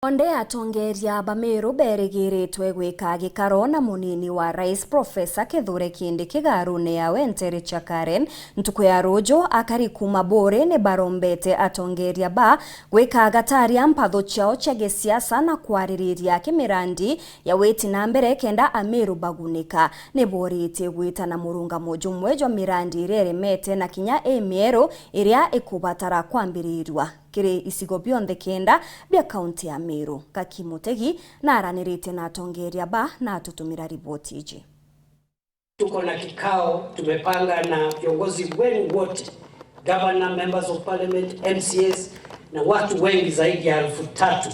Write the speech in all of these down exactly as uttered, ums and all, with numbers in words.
Onde atongeria ba Meru berigiritwe gwika gikaro na munini wa rais Professor Kithure Kindiki kigarune ya Wentere cha Karen ntuku ya ruju. Akari kuma Buri ni barombete atongeria ba gwika gataria mpatho ciao cia gisiasa na kwaririria kimirandi ya witi na mbere kenda Ameru bagunika. Ni boritie gwita na murungamo jumwe jwa mirandi iria iremete na kinya i mieru iria ikubatara kwambirirua kiri icigo bionthe kenda bia kaunti ya Meru. Gaki Mutegi na araniritie na atongeria ba na atutumira riboti iji. Tuko na kikao tumepanga na viongozi wenu wote, governor, members of parliament, M C As na watu wengi zaidi ya elfu tatu.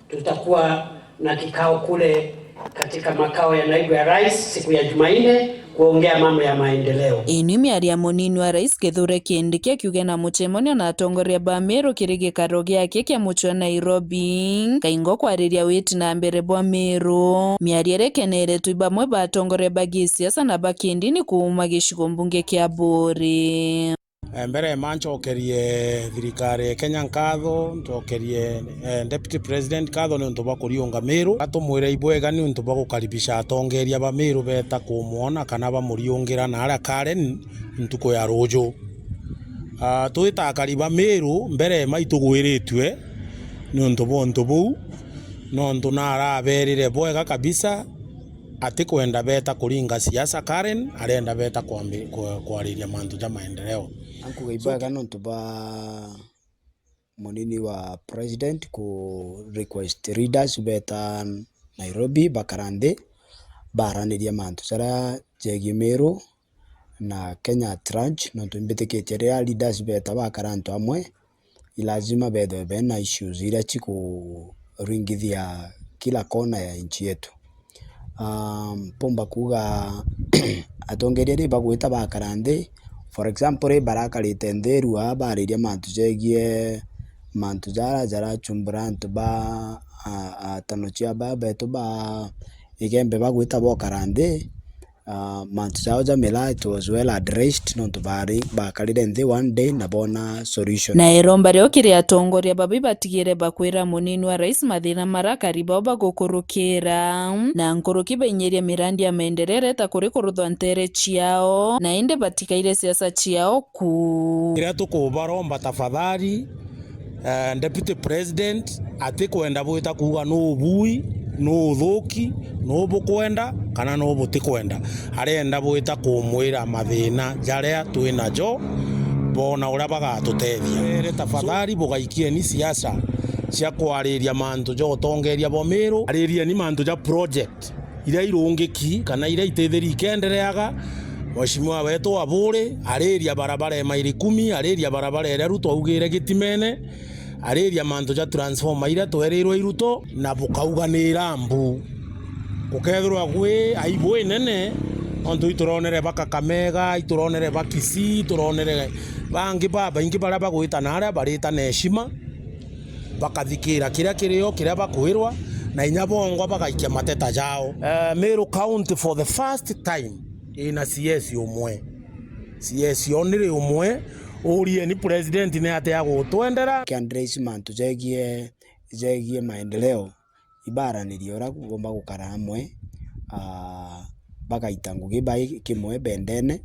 Tutakuwa na kikao kule katika makao ya naibu ya rais siku ya Jumanne kuongea mambo ya maendeleo. Ii ni miario ya munini wa rais Kithure Kindiki akiuga na mucemanio na atongoria ba Meru kiri gikaro giake kia mucii wa Nairobi, kaingo kwariria witi na mbere bwa Meru. Miario iria ikeneretwe i bamwe ba atongoria ba gisiasa na ba kindini kuuma gicigo mbunge kia Buri. Eh, mbere ma ncokerie thirikari ya Kenya nkatho, ncokerie, eh, Deputy President nkatho niuntu bwa kuriunga Meru. Gatumwire ibwega niuntu bwa gukaribisha atongeria ba Meru beta kumwona kana bamuriungira na aria Karen ntuku ya ruju. Ah, twita akari ba Meru, mbere ma itugwiritue niuntu bwa untu buu, nontu naraberire bwega kabisa, atikwenda beta kuringa siasa Karen, arenda beta kwambi-, kwa-, kwariria mantu ja maendeleo. Ankuga ibwega nontu bwa munini wa president ku request leaders beta Nairobi bakara nthi, baraniria mantu jaria jegie Meru na Kenya at large, nontu imbitikitie riria leaders beta bakara antu amwe, i lazima bethwe bena issues iria cikuringithia kila kona ya nchi yetu. Um, mpumba kuuga atongeria ri bagwita bakara nthi, for example, ri barakarite nthi rua bariria mantu jegie mantu jara jarachumbura antu ba, a, atano cia ba betu ba Igembe bagwita bokara nthi, ah, mantu jao ja mila it was well addressed, nontu bari bakarire nthi one day na bona solution. Na iromba rio kiri atongoria babi batigire bakwira munini wa rais mathina mara akari bao bagukurukira, na nkuruki bainyirie mirandi ya maendeleo ireta kuri kuruthwa ntere ciao, na indi batikaire siasa ciao ku. Kiria tukubaromba tafadhali, eh, Deputy President atikwenda bwita kuuga nuu bui, nuu uthuki, nuu bukwenda, kana nuu butikwenda. Arenda bwita kumwira mathina jaria twi najo, boona uria bagatutethia. Ere tafadhali, bugaikieni siasa cia kwariria mantu ja utongeria bwa Miru, aririeni mantu ja project iria irungiki kana iria itithiri ikendereaga. Mheshimiwa wetu wa Buri ariria barabara ya mairi kumi, ariria barabara iria Ruto augire Gitimene, ariria mantu ja transformer iria twerirwe i Ruto, na bukauga ni irambu. Gukethirwa gwi aibu inene, nontu ituronere ba Kakamega, ituronere ba Kisii, ituronere bangi babaingi baria bagwita na aria barita na heshima, bakathikira kiria kirio kiria bakwirwa, na inya bongwa bagaikia mateta jao. Eh, Meru County for the first time ina C S umwe. C S only umwe. Urieni president ni atia gutwendera. Kiandresi mantu jegie, jegie maendeleo. Ibaranirie uria kugomba gukara amwe, aa, bagaita ngugi bai kimwe bendene.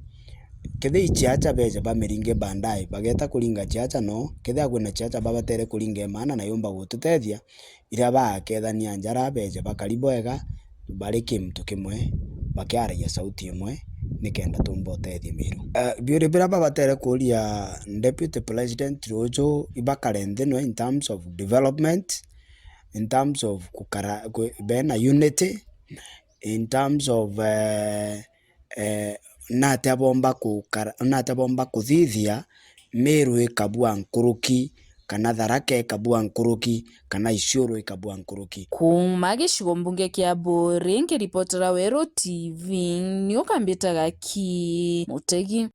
Kethira i ciaca beja bamiringe baadaye, bageta kuringa ciaca no, kethira kwina ciaca babatere kuringa imaana na yumba gututethia, iria baakethania njara beja bakari bwega, bari kintu kimwe, bakiaragia sauti imwe, nikenda tumba utethia Miru. Aa, biuri biria babatere kuuria Deputy President ruju, ibakare nthi no in terms of development, in terms of gukara, kwi-, bena unity, in terms of, eh, eh, natia bomba gukara, natia bomba kuthithia Miru ikabua nkuruki, kana Tharaka ikabua nkuruki, kana Isiolo ikabua nkuruki. Kuuma gicigo mbunge kia Buri, nkiripotera Weru T V, ni ukambitaga ki Mutegi.